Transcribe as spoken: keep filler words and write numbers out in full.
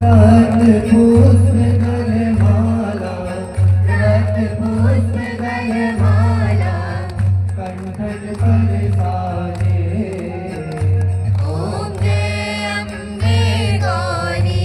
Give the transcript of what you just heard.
रक्त पुष्प गल माला, रक्त पुष्प गल माला, कंठन पर साजे। ओम जय अम्बे गौरी।